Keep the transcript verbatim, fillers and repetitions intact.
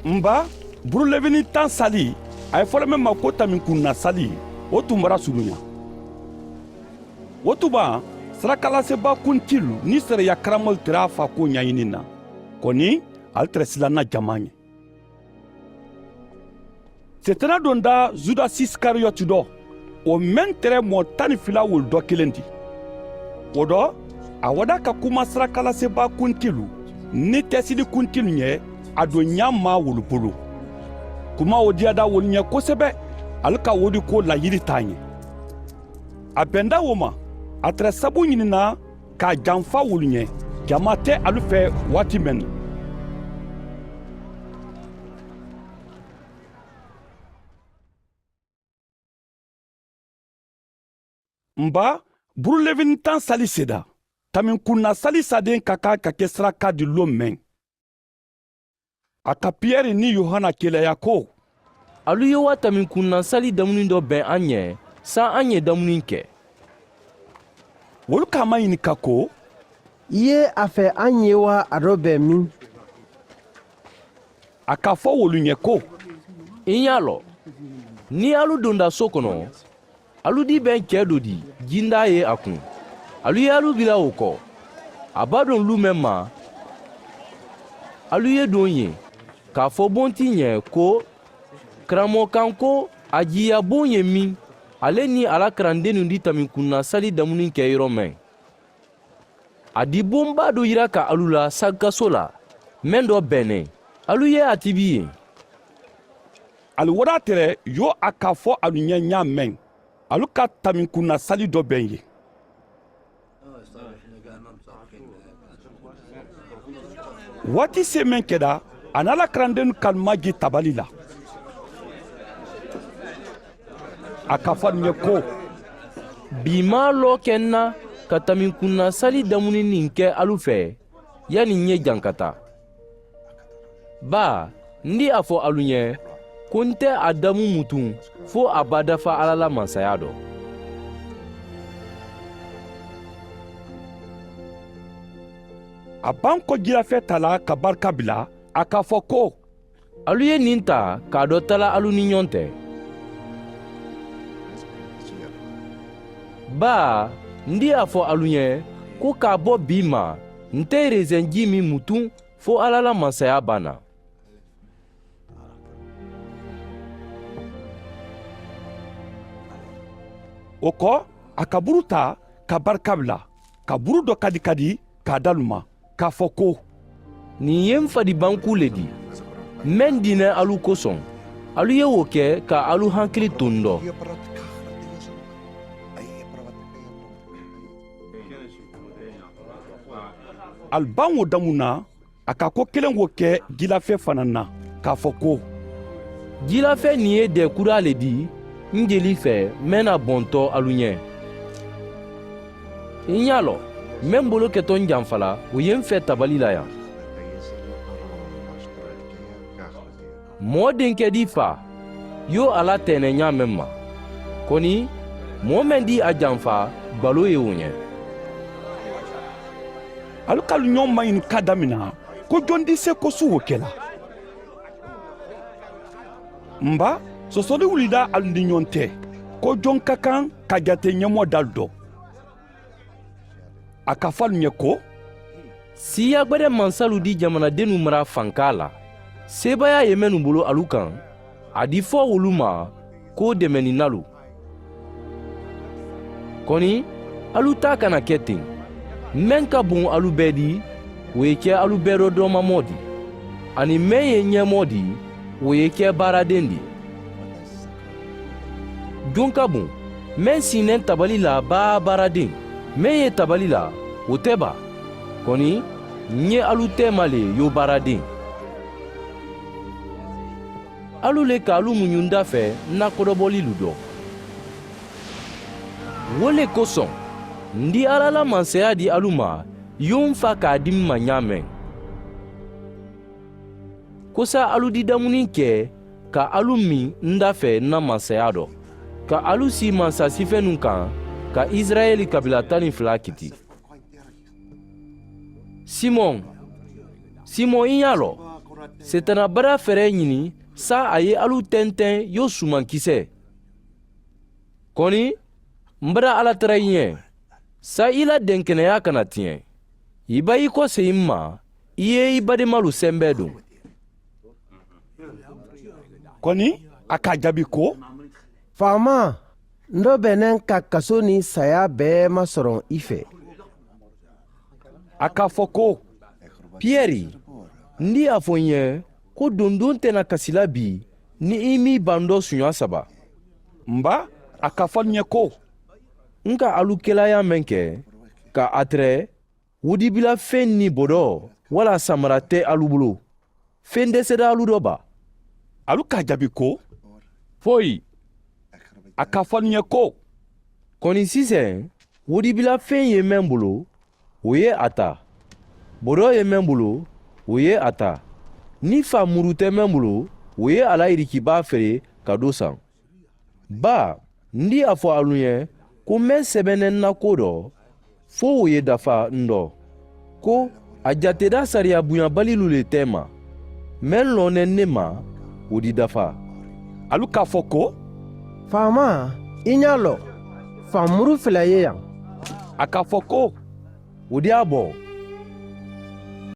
N ba, buru lewini taŋ sali, a ye fo le meŋ ma ko taminkunnaa sali, wo tumbara suluɲa. Wo tuma, sarakalasebaa kuntilu niŋ sariya karamolu tere a faakuwo ɲaayini na. Koni, ali tere silanna jamaa ɲe. Setana donda yudasi isikariyoti do, wo meŋ tere moo taŋ ni fila wolu do kiliŋ ti. Wo do, a wada ka kuma sarakalasebaa kuntilu niŋ teesidi kuntilu ɲe, a do ɲaama wolu bulu. Kuma wo diyada wolu ɲe kosebe, ali ka wo di ko layiri taa ɲe. A benda wo ma, a tere sabu ɲinina ka a janfa wolu ɲe, jamaa te alu fe waati meŋ na. N ba, buru lewini taŋ sali seda, taminkunnaa sali sadeŋ ka kaa ka ke saraka di loŋ meŋ. A ka piyeri niŋ yohana keleya ko, alu ye wa taminkunnaa sali damuni do beŋ a ɲe, saayiŋ a ɲe damuni ke? Wolu ka a mayinika ko, i ye a fe a ɲe wa a do beŋ miŋ? A ka fo wolu ɲe ko, i ɲaa lo, niŋ alu donda soo kono, alu di beŋ kee do di jindaa ye a kuŋ. Alu ye alu bila wo ko, a be a duŋ luu meŋ ma, alu ye duŋ ŋ ye ka a fo bonti ŋ ye ko, karamoo kaŋ ko, a jiiya boŋ ye miŋ, ale niŋ a la karandennu di taminkunnaa sali damuni ke yoro meŋ. A di boŋ baa do yira ka alu la sagikaso la, meŋ do beŋ ne, alu ye a tibi yen. Ali wo daa tere yo a ka fo alu ɲe ɲaa meŋ, alu ka taminkunnaa sali do beŋ ye. Waati see meŋ keda, a niŋ a la karandennu ka alu maji tabali la. A ka fo alu ɲe ko, biimaa loo ke ǹ na ka taminkunnaa sali damuni niŋ ke alu fe, yani ǹ ye jankata. Baa, ǹ di a fo alu ɲe ko ǹ te a damu mutuŋ fo a be a dafa alla la mansayaa do. A bankoo jilafe tala ka barika bila, a ka fo ko, alu ye niŋ taa ka a do tala alu ni ɲoŋ te. Baa, ǹ di a fo alu ɲe ko ka a bo bii ma, ǹ te reseŋ jii miŋ mutuŋ fo alla la mansayaa be a na. Wo ko, a ka buru taa ka barika bila, ka buru do kadi kadi ka a dalu ma, ka a fo ko, niŋ ye m fadi bankuu le di, meŋ diina alu kosoŋ, alu ye wo ke ka alu hankili to n do. Ali baŋ wo damu na, a ka ko keleŋ wo ke jilafe fanaa na, ka a fo ko, jilafe niŋ ye dee kuraa le di n jeli fe, meŋ na bonto alu ɲe. N ɲaa lo, meŋ bolo keto n janfa la, wo ye m fe tabali la yaŋ. Moo dinke di faa, yo a la teenee ɲaa meŋ ma, koni, moo meŋ di a janfa, baloo ye wo ɲe. Ali ka alu ɲoŋ mayinika damina, ko joŋ di seekosuu wo ke la? M ba, sosoli wulida alu ni ɲoŋ te, ko joŋ ka kaŋ ka jate ɲemoo dalu do? A ka fo alu ɲe ko, siiyaa gbede mansalu di jamanadennu mara fankaa la, seebaayaa ye mennu bulu alu kaŋ, a di fo wolu ma ko demeninalu. Koni, alu taa kana ke teŋ. Meŋ ka buŋ alu bee di, wo ye ke alu bee do doomamoo di, aniŋ meŋ ye ɲeemoo di, wo ye ke baaradeŋ di. Joŋ ka buŋ, meŋ si neŋ tabali la baa baaradeŋ, meŋ ye tabali la, wo te baa. Koni, ǹ ye alu teema le yo baaradeŋ. Alu le ka alu muɲu n da fe n na kodobolilu do. Wo le kosoŋ, ǹ di alla la mansayaa di alu ma, yo m fa ka a di m ma ɲaameŋ. Kosa alu di damuni ke ka alu miŋ n da fe n na mansayaa do, ka alu sii mansa sifennu kaŋ, ka isirayeli kabiila taŋ niŋ fula kiti. Simoŋ, simoŋ, i ɲaa lo, Seetana badaa feere ñini saayiŋ a ye alu tenteŋ yo sumankise. Koni m badaa alla tara i ñe saayiŋ i la denkeneyaa kana tiñe. I bayi i koseyi m ma i ye i badimaalu sembee duŋ. Koni a ka a jaabi ko, faamaa, n do be ne n ka kasoo niŋ saayaa bee masoroŋ i fee. A ka a fo ko, piyeri, n dii a fo n ye ko dunduŋ te na kasi la bii niŋ i maŋ i bandoo suuñaa saba. M baa, a ka a fo alu ñe ko, n ka alu kelaayaa meŋ ke ka a tere wudibila feŋ niŋ bodoo walla samara te alu bulu, feŋ desedaa alu do baa? Alu ka a jaabi ko, foyi. A ka a fo alu ñe ko, koni siseŋ, wudibila feŋ ye meŋ bulu, wo ye a taa. Bodoo ye meŋ bulu, wo ye a taa. Niŋ faa muru te meŋ bulu, wo ye a la yirikibaa fele ka do saŋ. Baa, n dii a fo alu ñe ko meŋ sebeneŋ n na ko do, fo wo ye dafa n do, ko a jatedaa sariya buñabalilu le te n ma. Meŋ loo neŋ ne ma, wo di dafa. Alu ka a fo ko, faamaa, i ñaa loo, faa muru fele a ye yaŋ. A ka a fo ko, wo di a bo.